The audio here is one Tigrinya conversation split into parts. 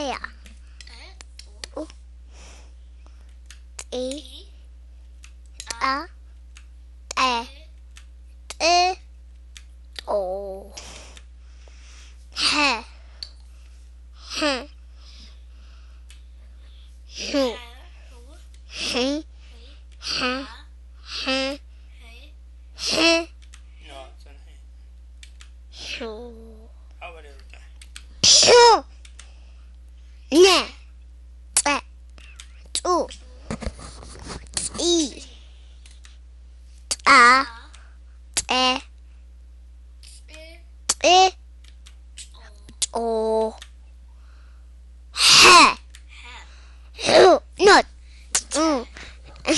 ያ። ጡ። ጢ። ጣ። ጠ። ጥ። ጦ። ሐ። ሐ። ሑ። ሒ። ሐ። ሐ። ሐ። ሑ። ሑ። ነ። ጸ። ጹ። ጺ። ጣ። ጸ። ጥ። ጦ። ሐ። ሑ። ኖ። ጡ። ጥ።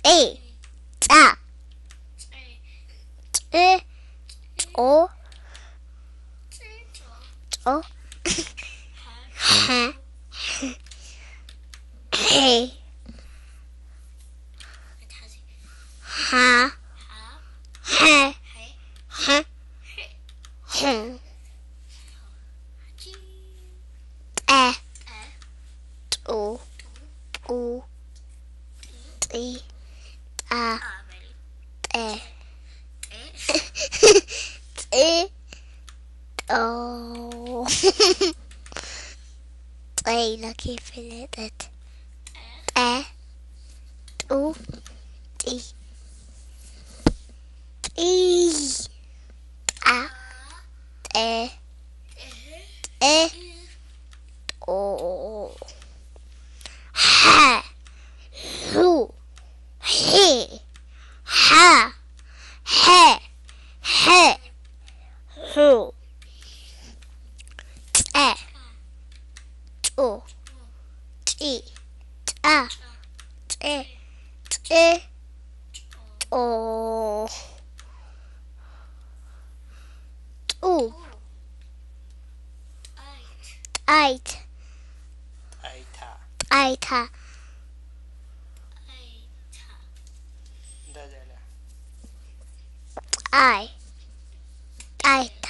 ጤ። ጣ። ጥ። ጦ። ጦ። ሐ። ሐ። ሐ። ሐ። ሐ። ሐ። ጠ። ጡ። ጡ። ጢ። ጣ። ጠ። ጢ። ጦ። ጠ ኢላ ከይፈለጠት። ጠ። ጡ። ጢ። ጢ። ጣ። ጠ። ጠ። ጦ። ሐ። ሑ። ሒ። ሓ። ሐ። ሐ። ሑ። ጸ። ጹ። ጺ። ጻ። ጼ። ጥ። ጦ። ጡብ። ጣይት። ጣይታ። ጣይታ። ጣይ። ጣይታ።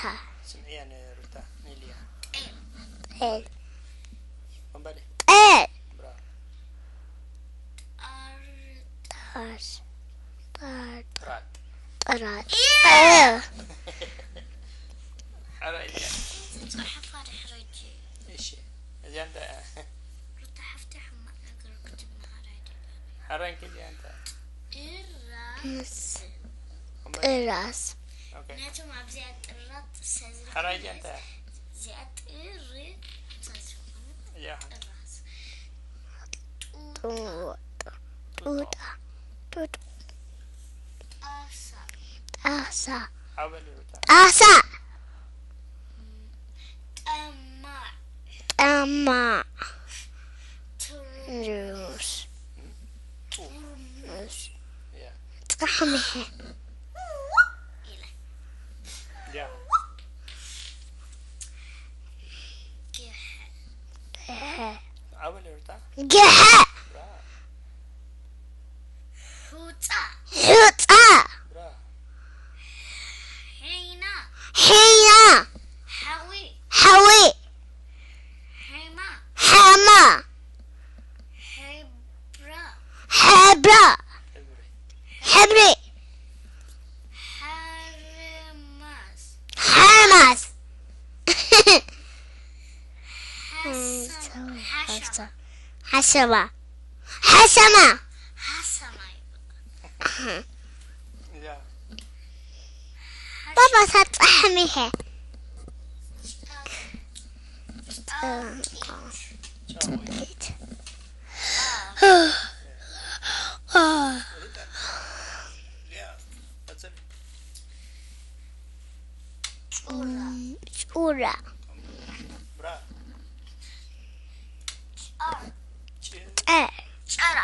ስምዕያ ንሩታ፣ ንልያ። ጤል። ጤል። እምበለ። ጤል። ብራ። ጣር። ጣር። ጣር። ጥራጥ። ጥራጥ። እ። ሓራይ ኢልካ። ጽሓፋ ድሕሪ ሕጂ። እሺ። እዚኣ እንታይ እያ? ሩታ ሓፍቲ ሕማቕ ነገር ክትመሃር ኣይደልን። ሓራይ ከ እዚኣ እንታይ እያ? ጥራጥ። ምስ እምበለ። ጥራስ። ኦኬ። ነቶም ኣብዚኣ ጥራጥ ሰዝሪ ሓራይ እዚኣ እንታይ እያ? እዚኣ ጥሪ ሰዝሪ እያ። ጥራስ። ጡጣ። ጡጣ። ጡጣ። ጣሳ። ጣሳ። ሓበል ሩታ። ጣሳ። ጠማዕ። ጠማዕ። ጥሩስ። ጥሩስ። ጥሩስ። ያ። ጻሕምሐ። ኢለ። ያ። ገሐ። ገሐ። ሓበል ሩታ። ገሐ። ብራ። ሑጻ። ሑጻ። ብራ። ሒና። ሒና። ሓዊ። ሓዊ። ሒማ። ሓማ። ሕብራ። ሕብራ። ሕብሪ። ሕብሪ። ሓርማዝ። ሓርማዝ። ሓሰማ። ሓሰማ። ሓሰማ። ሓሰማ። ሓሰማ ይበሃል። ያ። ባባ ሳትጻሕም ይሄ። ጫ-፣ ጫ-፣ ጫ-፣ ጫ-፣ ያ። ቀጽል። ጩራ። ጩራ። ብራ። ጫ-፣ ጨ። ጨራ።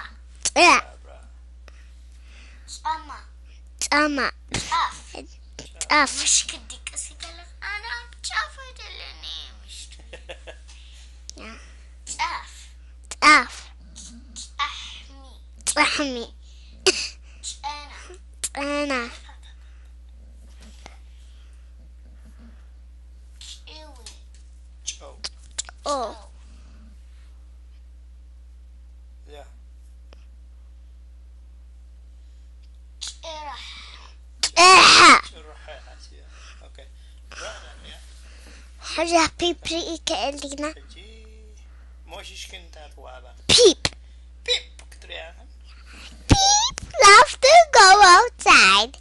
ጨ። ብራ። ጫማ። ጫማ። ጫፍ። ጫፍ። ምሽ ክድቅስ ይከለስ። ኣነ ኣብ ጫፍ ኣይደለኒ ምሽ። ጫፍ። ጫፍ። ጫሕሚ። ጻሕሚ። ጨና። ጨና። ጭዊ። ሕጂ ፒፕ ርኢ ክእል ዲና። ሕጂ ሞሽሽ ክንታት ዋባ ፒፕ ፒፕ ክትሪያ ፒፕ love to go outside.